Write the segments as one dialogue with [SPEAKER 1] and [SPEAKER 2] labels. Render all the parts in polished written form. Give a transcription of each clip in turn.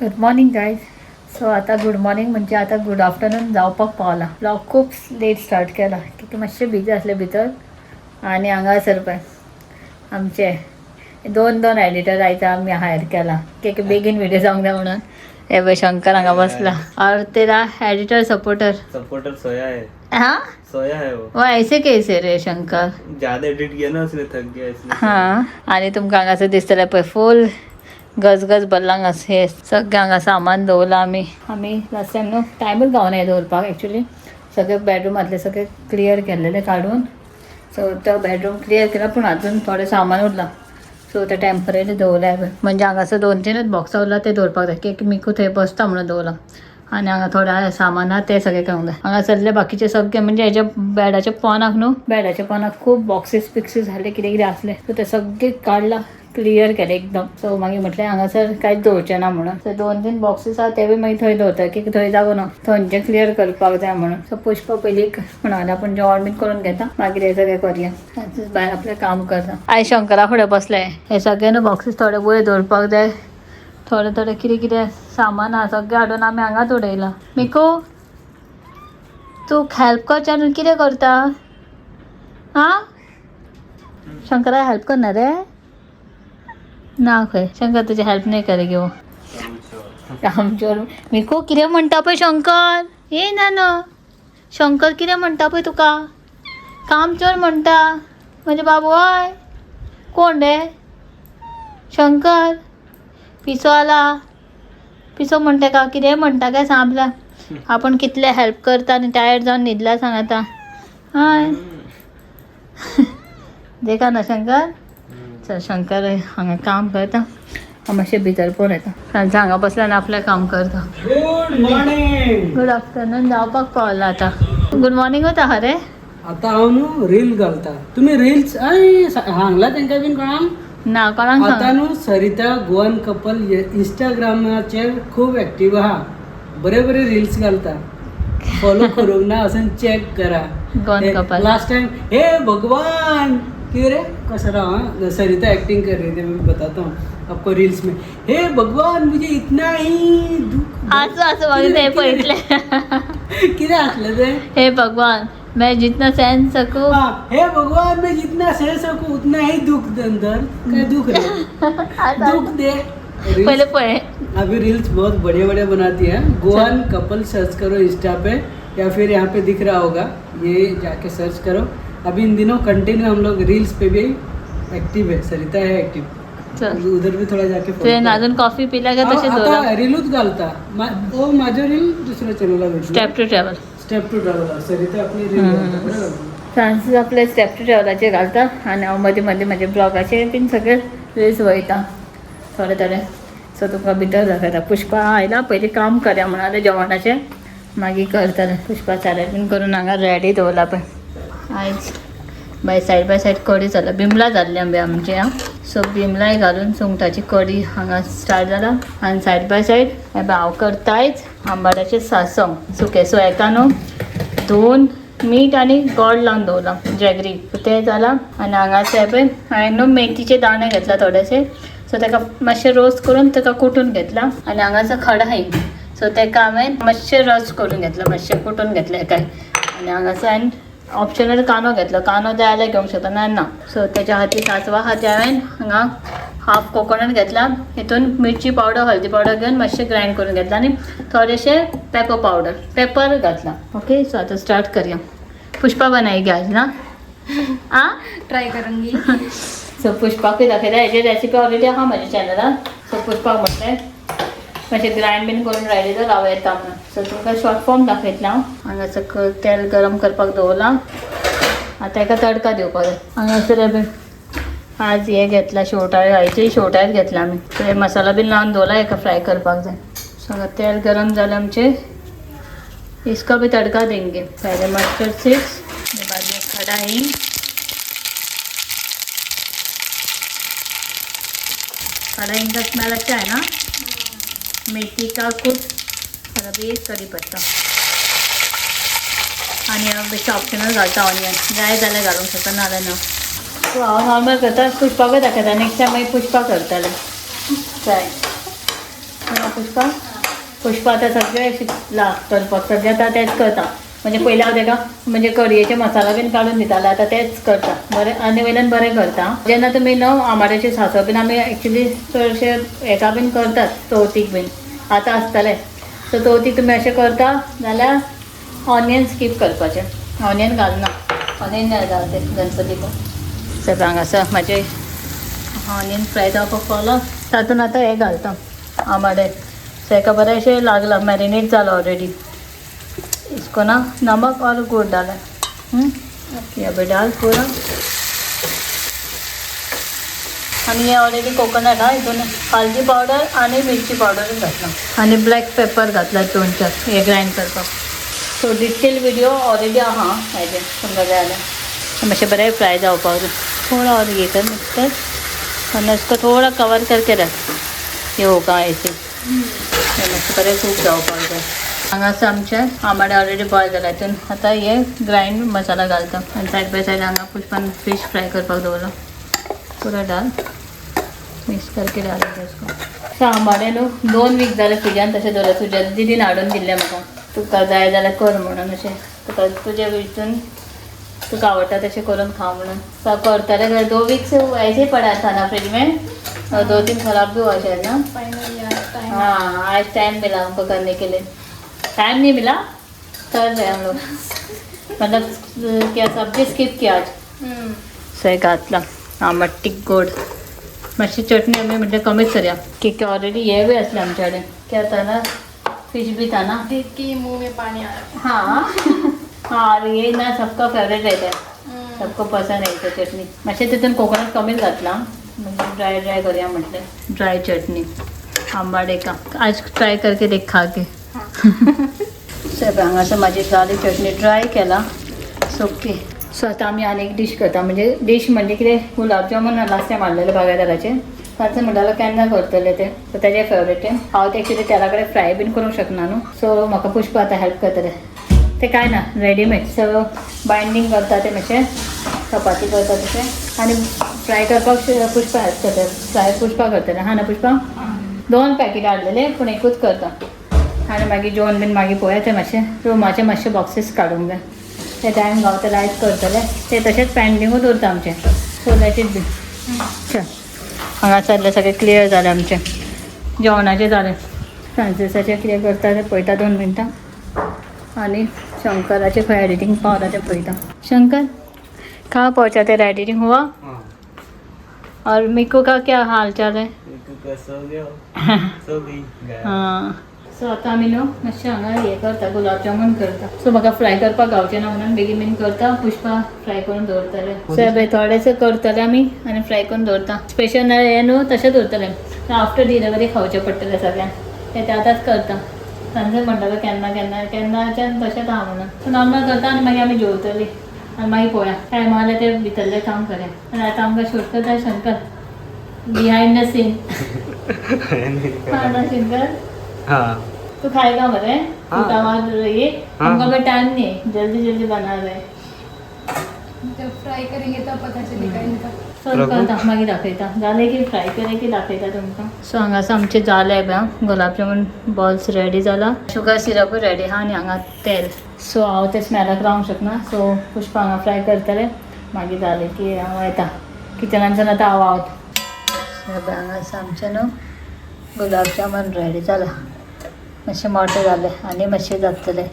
[SPEAKER 1] Good morning guys. So आता good morning म्हणजे आता गुड आफ्टरनून जावपाक पावला. ब्लॉग खूप लेट स्टार्ट केला कित्याक मातशें बिजी आसलें भितर. आनी हांगासर पळय आमचे दोन दोन एडिटर आयज आमी हायर केला की बेगीन व्हिडिओ जावंक जाय म्हणून. हे पळय शंकर हांगा बसला और तेरा एडिटर सपोर्टर.
[SPEAKER 2] सपोर्टर सोया है.
[SPEAKER 1] हाँ.
[SPEAKER 2] सोया है वो.
[SPEAKER 1] वो ऐसे कैसे रे शंकर?
[SPEAKER 2] ज्यादा एडिट किया ना उसने, थक गया इसलिए.
[SPEAKER 1] हां, आणि तुमकां हांगासर दिसतलें पळय फूल गजगज भरला हांगा. हे सगळें हांगा सामान दवरलां आमी. आमी लास्ट टायम न्हू टायमूच गावना हें दवरपाक. एक्चुली सगळे बेडरुमांतलें सगळें क्लियर केल्लेलें काडून. सो तो बेडरूम क्लियर केला पूण अजून थोडें सामान उरलां. सो ते टेम्पररी दवरलां पळय. म्हणजे हांगासर दोन तीनच बॉक्सां उरला, ते दवरपाक जाय. की मिकू थंय बसता म्हणून दवरलां. आनी हांगा थोडें सामान आहा तें सगळें करूंक जाय. हांगासरले बाकीचे सगळे म्हणजे हेच्या बेडाच्या पोनाक न्हू, बेडाच्या पोनाक खूब बॉक्सीस बिक्सीस जाले, कितें कितें आसलें. सो ते सगळे काडलां, क्लियर केलें एकदम. सो मागीर म्हटलें हांगासर कांयच दवरचें ना म्हणून. सो दोन तीन बॉक्सीस आहा ते बी मागीर थंय दवरता की थंय जागो ना, थंयचें क्लियर करपाक जाय म्हणून. सो पुष्पा पयलीं म्हणाले आपूण जेवण बीन करून घेता, मागीर हें सगळें करया. भायर आपलें काम करता. आयज शंकरा फुडें बसलें. हे सगळे न्हू बॉक्सीस थोडे वयर दवरपाक जाय. थोडे थोडे कितें कितें सामान आहा सगळें हाडून आमी हांगाच उडयलां. मिकू, तूं हेल्प करच्या न्हू, कितें करता? आं, शंकरा हेल्प करना रे? ना खंय शंकर तुझी हेल्प नाही करेगी वो. कामचोर. मिकू कितें म्हणटा पळय शंकर. ये ना न्हू, शंकर कितें म्हणटा पळय तुका, कामचोर म्हणटा. म्हजे बाबू हय कोण रे शंकर? पिसो आला, पिसो म्हणटा का कितें म्हणटा काय सांग. आपल्या आपण कितले हेल्प करता आनी टायर्ड जावन न्हिदला सांग आतां. हय, देखा ना शंकर. चल, शंकर हांगा काम करता, हांव मातशें भितर पळोवन येता. फ्रांस हांगा बसला आनी आपलें काम करता.
[SPEAKER 3] Good morning.
[SPEAKER 1] Good afternoon जावपाक पावला आतां. गुड मॉर्निंगूच आहा रे.
[SPEAKER 3] आता हांव न्हू रील घालता. तुमी रिल्स सांगला तेंका बीन कोणाक?
[SPEAKER 1] ना, कोणाक
[SPEAKER 3] आता
[SPEAKER 1] सांग.
[SPEAKER 3] न्हू सरिता गोवन कपल इंस्टाग्रामाचेर खूब एक्टीव आहा, बरे बरे रिल्स घालता. फॉलो करूंक ना वचून चॅक करा.
[SPEAKER 1] गोवन कपल.
[SPEAKER 3] लास्ट टाइम हे भगवान कितें रे, कसो राव, हाँ, सरिता एक्टिंग कर रही थी, मैं बताता हूँ आपको रील्स में. हे भगवान, मुझे इतना ही दुख.
[SPEAKER 1] आसू आसू, मागीर ते पळयतले.
[SPEAKER 3] कितें आसलें तें?
[SPEAKER 1] हे भगवान, मैं जितना सहन सकूं.
[SPEAKER 3] हाँ, हे भगवान, मैं जितना सह सकूं उतना ही दुख दे. अंदर काय दुख रे, दुख दे.
[SPEAKER 1] पहिले
[SPEAKER 3] रील्स
[SPEAKER 1] पळय.
[SPEAKER 3] अभी रील्स बहुत बढ़िया बढ़िया बनाती है. गोवन कपल सर्च करो इंस्टा पे या फिर यहाँ पे दिख रहा होगा, ये जाके सर्च करो. अभी इन दिनों कंटिन्यू हम लोग रील्स पे भी एक्टिव है, सरिता है एक्टिव.
[SPEAKER 1] चल.
[SPEAKER 3] उधर भी थोड़ा जाके follow
[SPEAKER 1] तुवें
[SPEAKER 3] करो.
[SPEAKER 1] अजून कॉफी पिल्या काय तशें
[SPEAKER 3] आता
[SPEAKER 1] दवरलां?
[SPEAKER 3] रीलूच घालता. ओ माझो रील दुसऱ्या चॅनलला भेटलो.
[SPEAKER 1] Step to travel.
[SPEAKER 3] Step to travel. Sarita आपली रील घालता, बरं घालता.
[SPEAKER 1] फ्रांसीस आपले स्टेप टू ट्रॅव्हलाचेर घालता आनी हांव मदीं मदीं म्हजे ब्लॉगाचेर बीन सगळे रिल्स वयता थोडे थोडे. सो तुमकां भितर दाखयता. पुष्पा आयला, पयलीं काम करया म्हणालें जेवणाचें, मागीर करतलें. पुष्पा सालाड बीन करून हांगा रेडी दवरला पळय. आयज बाय सायड बाय सायड कडी जाल्या, बिमलां जाल्ली आंबे आमचे. आं, सो बिमलांय घालून सुंगटाची कडी हांगा स्टार्ट जाला. आनी सायड बाय सायड हे पळय हांव करतायच आंबाड्याचें सासव सुकें. सो हेका न्हू धुवन मीठ आनी गोड लावन दवरलां, जॅगरी, तें जालां. आनी हांगासर पळय हांवें न्हू मेथीचे दाणे घेतला थोडेशे. सो ताका मातशें रोस्ट करून ताका कुटून घेतला. आनी हांगासर खडाई, सो ताका हांवें मातशें रोस्ट करून घेतला, मातशें कुटून घेतलें हेकाय. आनी हांगासर हांवें ऑप्शनल कांदो घेतलो. कांदो जाय जाल्यार घेवंक शकता, ना ना. सो तेच्या खातीर सांसवा खातीर हांवें हांगा हाफ कोकोनट घेतला. हितून मिरची पावडर, हळदी पावडर घेवन मातशें ग्रायंड करून घेतला आनी थोडेशें पेपर पावडर, पेपर घातला. ओके, सो आतां स्टार्ट करया. पुष्पा बनाएगी आज ना? आ.
[SPEAKER 4] ट्राय करूंगी.
[SPEAKER 1] सो पुष्पाकूय दाखयता. हेची रेसिपी ऑलरेडी आहा म्हज्या चॅनलार. सो पुष्पाक म्हटलें मातशें ग्रायंड बीन करून रेडी तर हांव येता म्हणून. सो तुमकां शॉर्ट फॉर्म दाखयतलें हांव. हांगासर तेल गरम करपाक दवरलां, आतां हेका तडका दिवपाक जाय. हांगासर हे आज हे घेतला शेवटाळे, आयचेय शेवटाळेच घेतला आमी. सो हे मसाला बीन लावन दवरला, हेका फ्राय करपाक जाय. सो हांगा तेल गरम जालें आमचें, इसका भी तड़का देंगे. पहले मस्टर्ड सीड्स, बाद में खड़ा हींग. खड़ा हींग का स्मेल अच्छा है ना? मेथी का कुट और अभी कड़ी पत्ता. आनी हांव बेश्टे ऑप्शनल घालता ऑनियन, जाय जाल्यार घालूंक शकता, नाजाल्यार ना. सो हांव नॉर्मल करता, पुष्पाकूय दाखयता. नेक्स्ट टायम मागीर पुष्पा करतलें ट्राय. पुष्पा? पुष्पा आतां सगळें शिकला करपाक, सगळें आतां तेंच करता. म्हणजे पयलीं हांव तेका म्हणजे कडयेचे मसाला बीन काडून दितालें, आतां तेंच करता बरें आनी वयल्यान बरें करता. जेन्ना तुमी न्हू आमाड्याचे सांसव बीन आमी एक्चुली चडशे हेका बीन करतात, चवथीक बीन आतां आसतलें. सो चवथीक तुमी अशें करता जाल्यार ऑनियन स्कीप करपाचें, ऑनियन घालना, ऑनियन घालते गणपतीक. सगळें हांगासर म्हाजें ऑनियन फ्राय जावपाक पावलो. तातूंत आतां हें घालता आमाडे. सो हेका बरें अशें लागलां, मॅरिनेट जालो ऑलरेडी. इसको ना नमक और गुड़ डाला. ये अभी डाल पूरा. आणि हे ऑलरेडी कोकोनट हा, हितून हळदी पावडर आणि मिरची पावडर घातला आणि ब्लॅक पेपर घातला दोन चार, हे ग्रायंड करपाक. सो डिटेल व्हिडिओ ऑलरेडी आहा हेजे, तुमकां जाय जाल्यार. मातशें बरें फ्राय जावपाक जाय. थोड़ा और ये कर, मिक्स कर और इसको थोड़ा कवर करके रख. ये होगा ऐसे. हे मातशें बरें खूब जावपाक जाय. हांगासर आमचे आंबाडे ऑलरेडी बॉयल जाला. हितून आतां हे ग्रायंड मसाला घालता आनी सायड बाय सायड हांगा पुष्पान फिश फ्राय करपाक दवरलो. पुरो डाल, मिक्स करके डालेंगे इसको. सो आंबाडे न्हू 2 वीक जाले फ्रिजान तशें दवरलें. तुज्या दिदीन हाडून दिल्लें म्हाका, तुका जाय जाल्यार कर म्हणून, अशें तुका तुजे हितून तुका आवडटा तशें करून खा म्हणून. सो करतले जाल्यार 2 वीक्स ऐसे ही पड़ा था ना फ्रिज में और 2 दिन खराब भी हुआ शायद ना.
[SPEAKER 4] फाइनली आज टाइम.
[SPEAKER 1] हाँ, आज टाइम मिला हमको करने के लिए. टाइम नहीं मिला, कर रहे हम लोग. मतलब क्या सब्जी स्किप किया आज. सो घातला आंबट गोड मातशी चटणी आमी म्हटल्यार कमीच करया की ऑलरेडी हे बी आसले आमच्या कडेन. क्या था ना, फिश भी था ना.
[SPEAKER 4] देख के ही मुंह में पानी आ रहा.
[SPEAKER 1] हाँ हाँ, और ये ना सबका फेवरेट रहता है. सबको पसंद आहे इथं चटणी. मातशें तितून कोकोनट कमीच घातला, म्हणजे ड्राय ड्राय करूया म्हटलं. ड्राय चटणी आंबाडे का आज ट्राय करके देख खा के. सो हांगासर म्हाजी जाली चटणी, ड्राय केला. So okay. सो आतां आमी आनी एक डीश करता. म्हणजे डीश म्हणजे कितें, गुलाबजामुन लास्ट टायम हाडलेले बागायदाराचे. तांचे म्हणटालो केन्ना करतले ते. सो तेजे फेवरेट ते. हांव ते एक्चुली तेला कडेन फ्राय बीन करूंक शकना न्हू. सो म्हाका पुष्पा आतां हेल्प करतले. ते काय ना, रेडीमेड. सो बायंडींग करता ते, मातशें चपाती करता तशें आनी फ्राय करपाक पुष्पा हेल्प करता. फ्राय पुष्पा करतले. हा ना पुष्पा? दोन पॅकेट हाडलेले पूण एकूच करता. आनी मागीर जेवण बीन मागीर पळोवया. ते मातशें रुमाचे मातशे बॉक्सीस काडूंक जाय. ते टायम गावतले आयज करतले. ते तशेंच पेंडिंगूच उरता आमचें. So let it be. चल, हांगासरलें सगळें क्लियर जालें आमचें. जेवणाचें जालें. फ्रांसिसाचें कितें करता तें पळयता 2 मिनटां आनी शंकराचें खंय एडिटींग पावता तें पळयता. शंकर, कहाँ पहुँचा तेरा एडिटिंग हुआ?
[SPEAKER 2] हाँ.
[SPEAKER 1] और मिको का क्या हाल चाल है?
[SPEAKER 2] एक का सो गया हो. सो गई गया.
[SPEAKER 1] हां. सो आतां आमी न्हू मातशें हांगा हें करता, गुलाबजामुन करता. सो म्हाका फ्राय करपाक गावचें ना म्हणून बेगीन बेगीन करता. पुष्पा फ्राय करून दवरतले. सो हे थोडेशे करतले आमी आनी फ्राय करून दवरता. स्पेशल हें न्हू, तशें दवरतले. आफ्टर डिलिव्हरी खावचें पडटलें सगळ्यांक. ते आतांच करता. संजय म्हणटालो केन्ना केन्ना केन्नाच्यान तशेंच आहा म्हणून. सो नॉर्मल करता आनी मागीर आमी जेवतलीं आनी मागीर पळोवया टायम आसल्यार ते भितरलें काम करया. आनी आतां आमकां शूट करता शंकर बिहायंड the scene. हा ना शंकर?
[SPEAKER 2] हाँ.
[SPEAKER 1] तू खाएगा मरे?
[SPEAKER 2] हाँ.
[SPEAKER 1] तू आवाज ये.
[SPEAKER 2] हाँ.
[SPEAKER 1] हमको भी टाइम नहीं है, जल्दी जल्दी बना रहे हैं.
[SPEAKER 4] जब फ्राई करेंगे तब पता चलेगा इनका.
[SPEAKER 1] सो करता, मागीर दाखयता. जालें की फ्राय केलें की दाखयता तुमकां. सो हांगासर आमचें जालें पळय, गुलाबजामुन बॉल्स रेडी जाला, शुगर सिरपूय रेडी आहा आनी हांगा तेल. सो हांव ते स्मेलाक रावंक शकना. सो पुष्पा हांगा फ्राय करतलें. मागीर जालें की हांव येता किचनानच्यान. आतां हांव आवट. सो पळय, हांगासर आमचें न्हू गुलाबजामुन रेडी जाला. मातशें मोठें जालें आनी मातशें जातलें.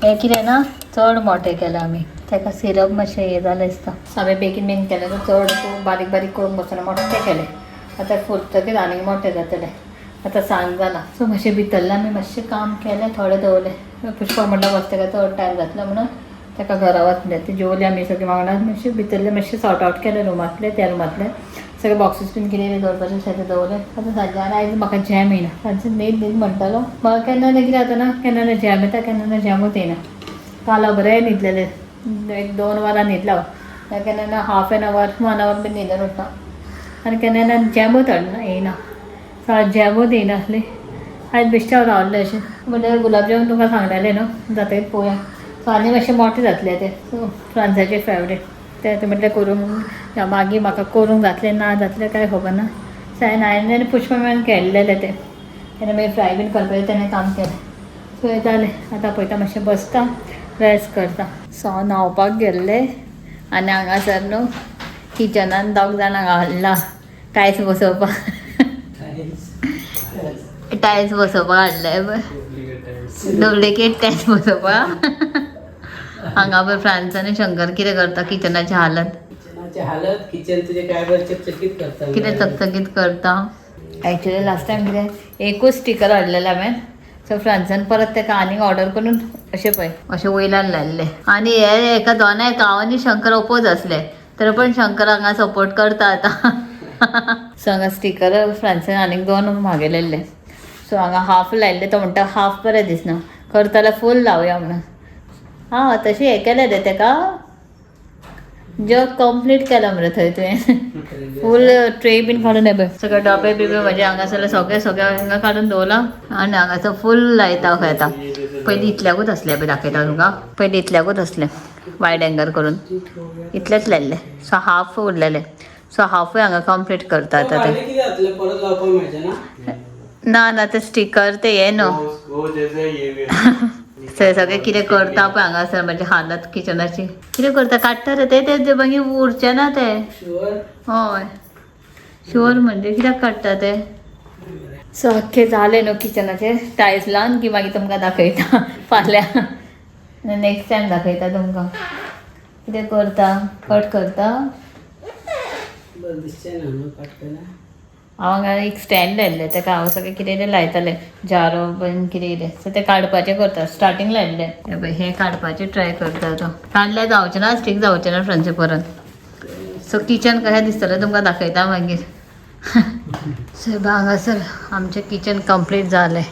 [SPEAKER 1] हें कितें ना, चड मोठें केलें आमी. ताका सिरप मातशें हें जालें दिसता. हांवें बेगीन बेगीन केलें न्हू, चड बारीक बारीक करूंक बसना, मोठें केलें. आतां फुलतकीच आनीक मोठें जातलें. आतां सांज जाला. सो मातशें भितरलें आमी मातशें काम केलें, थोडें दवरलें. पुष्पा म्हणटा बस, ताका चड टायम जातलो म्हणून ताका घरा वतलें. ती जेवली आमी सगळीं वांगडा. मातशें भितरलें मातशें सॉर्ट आवट केलें रुमांतलें. त्या रुमांतलें सगळे बॉक्सीस बीन कितें कितें दवरपाचें आसा तें दवरलें. आतां सांजे आनी आयज म्हाका जॅम येयना. सांजचे न्हीद न्हीद म्हणटालो. म्हाका केन्ना ना कितें जाता ना, केन्ना ना जॅम येता, केन्ना ना जॅमूच येयना. काल हांव बरें न्हिदलेलें, 1-2 वरां न्हिदलां हांव. केन्ना ना half an hour, one hour बीन न्हिदून उठता आनी केन्ना ना जॅमूच हाडना येयना. सो आज जॅमूच येयनासली. आयज बेश्टें हांव रावलें अशें. म्हणल्यार गुलाबजाम तुमकां सांगलेलें न्हू, जातकीर पळोवया. सो आनी मातशें मोठें जातलें तें. सो फ्रांसाचें फेवरेट तें. तें म्हटलें करूंक मागीर म्हाका करूंक जातलें ना जातलें कांय खबर ना. सो हांवें आनी पुष्पा मॅम केल्लेलें तें. तेणें मागीर फ्राय बीन करपाचें तेणें काम केलें. सो हें जालें. आतां पळयता मातशें बसता, रेस्ट करता. सो हांव न्हांवपाक गेल्लें आनी हांगासर न्हू किचनान दोग जाणां हांगा हाडला टायल्स बसोवपाक. टायल्स बसोवपाक हाडले, डुप्लिकेट टायल्स बसोवपाक. हांगा पळय फ्रांस आनी शंकर कितें करता. किचनाची हालत.
[SPEAKER 3] किचनाची हालत. किचन तुझे काय बरं चकचकीत करता.
[SPEAKER 1] कितें चकचकीत करता. एक्चुली लास्ट टायम कितें एकूच स्टिकर हाडलेलें हांवें. सो फ्रांसान परत तेका आनीक ऑर्डर करून अशें पळय अशें वयल्यान लायल्लें. आनी हे एका दोनाय हांव आनी शंकर ओपोज आसले तर पण शंकर हांगा सपोर्ट करता आतां. सो हांगा स्टिकर फ्रांसान आनीक दोन मागयलेले. सो हांगा हाफ लायल्ले. तो म्हणटा हाफ बरें दिसना, करताल्यार फूल लावया म्हणून. हां तशें हें केलें रे तेका, जग कंप्लीट केलां मरे थंय तुवें. फूल ट्रे बीन काडून हे पळय सगळे डबे बिबे म्हजे हांगासरले सगळे सगळे हांगा काडून दवरला आनी हांगासर फूल लायता खंय. आतां पयलीं इतल्याकूच आसलें पळय, दाखयता तुमकां. पयलीं इतल्याकूच आसलें वायड एंगल करून इतलेंच लायल्लें. सो हाफ उरलेलें. सो हाफूय हांगा कंप्लीट करता आतां ते.
[SPEAKER 3] काडले कितें जातलें, परत लावपाक मेळचें ना?
[SPEAKER 1] ना ना, ते स्टिकर ते हे न्हू.
[SPEAKER 2] वो जैसे ये भी
[SPEAKER 1] थंय सगळें कितें करता पळय हांगासर म्हणजे हालत किचनाची. कितें करता, काडटा रे ते ते मागीर उरचें ना ते.
[SPEAKER 3] शुअर.
[SPEAKER 1] हय शुअर म्हणजे कित्याक काडटा ते. सो अख्खें जालें न्हू किचनाचें टायल्स लावन की मागीर तुमकां दाखयता फाल्यां, नेक्स्ट टायम दाखयता तुमकां. कितें करता, कट करता.
[SPEAKER 3] बरं दिसचें ना न्हू काडटना.
[SPEAKER 1] हांव हांगा एक स्टँड लायल्लें तेका हांव सगळें कितें कितें लायतालें, जारो बीन कितें कितें. सो तें काडपाचें करता, स्टार्टींग लायल्लें. हें पळय हें काडपाचें ट्राय करता तो. काडल्यार जावचें ना, स्टीक जावचें ना फ्रंचे परत. सो किचन कशें दिसतलें तुमकां दाखयता मागीर. सो हे पळय हांगासर आमचें किचन कंप्लीट जालें.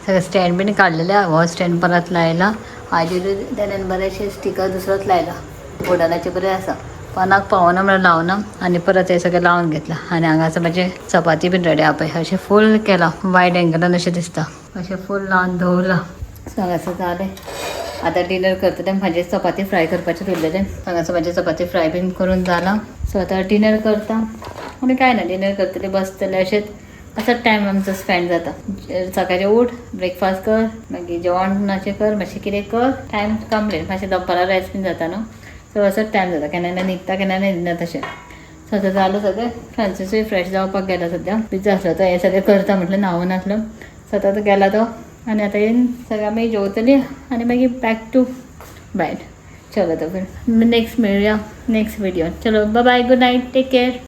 [SPEAKER 1] सगळें स्टँड बीन काडलेलें, हो स्टँड परत लायला. हाजेर तेणेन बरेंशें स्टिकर दुसरोच लायला, वुडनाचें बरें आसा. पानाक पावना म्हणल्यार लावना. आनी परत हें सगळें लावन घेतलां. आनी हांगासर म्हाजें चपाती बीन रेडी आहा पळय. अशें फूल केलां, वायड एंगलान अशें दिसता. अशें फूल लावन दवरलां. सो हांगासर जालें. आतां डिनर करता तें म्हाजें चपाती फ्राय करपाचें उरलेलें. हांगासर म्हाजें चपाती फ्राय बीन करून जालां. सो आतां डिनर करता आनी कांय ना, डिनर करतलें बसतलें अशेंच. असोच टायम आमचो स्पेंड जाता. सकाळचें उठ, ब्रेकफास्ट कर, मागीर जेवणाचें कर, मातशें कितें कर, टायम कंप्लीट. मातशें दनपारां रेस्ट बीन जाता न्हू. सो असोच टायम जाता. केन्ना केन्ना न्हिदता, केन्ना न्हिदना तशें. सो आतां जालें सगळें. फ्रांसीसूय फ्रेश जावपाक गेला सद्या, बिजी आसलो तो, हें सगळें करता म्हटलें न्हांवून आसलो. सो आतां तो गेला तो आनी आतां येवन सगळें आमी जेवतलीं आनी मागीर बॅक टू बेड. चलो तो फिर नेक्स्ट मेळुया नेक्स्ट व्हिडिओ. चलो, bye bye, good night, take care.